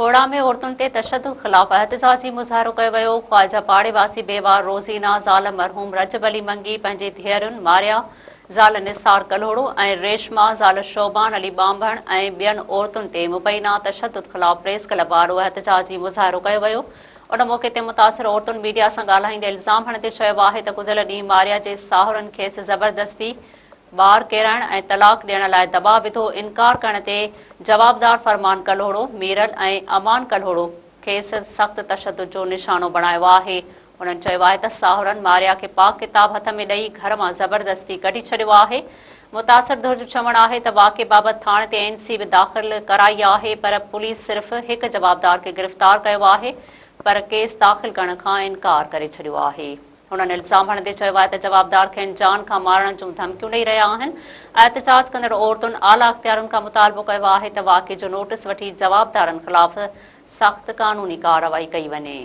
کوڙا ۾ عورتن تي تشدد خلاف احتجاجي مظاهرو ڪيو ويو، خواجه پاڙي واسي بيواهه روزينا زال مرحوم رجب علي منگي پنهنجي ڌيئرن ماريا زال نثار ڪلهوڙو ۽ ريشما زال شعبان علي ٻانڀڻ ۽ ٻين عورتن تي مبينا تشدد خلاف پريس ڪلب آڏو احتجاجي مظاهرو ڪيو ويو ان موقعي تي متاثر عورتن ميڊيا سان ڳالهائيندي الزام هڻندي چيو آهي ته گذريل ڏينهن ماريا جي ساهرن کيس زبردستي ٻار ڪيرائڻ ۽ طلاق ڏيڻ لاء دٻاء وڌو، انڪار ڪرڻ تي جوابدار فرمان ڪلهوڙو، ميرل ۽ امان ڪلهوڙو کيس سخت تشدد جو نشانو بڻايو آهي. هنن چيو آهي ته ساهرن ماريا کي پاڪ ڪتاب هٿ ۾ ڏئي گهر مان زبردستي ڪڍي ڇڏيو آهي. متاثر ڌر جو چوڻ آهي ته واقعي بابت ٿاڻي تي اين سي به داخل ڪرائي آهي پر پوليس صرف هڪ جوابدار کي گرفتار ڪيو آهي پر ڪيس داخل ڪرڻ کان انڪار ڪري ڇڏيو آهي. هنن الزام هڻندي چيو آهي ته جوابدار کين جان کان مارڻ جون ڌمڪيون ڏئي رهيا آهن. احتجاج ڪندڙ عورتن اعليٰ اختيارين کان مطالبو ڪيو آهي ته واقعي جو نوٽيس وٺي جوابدارن خلاف سخت قانوني ڪارروائي ڪئي وڃي.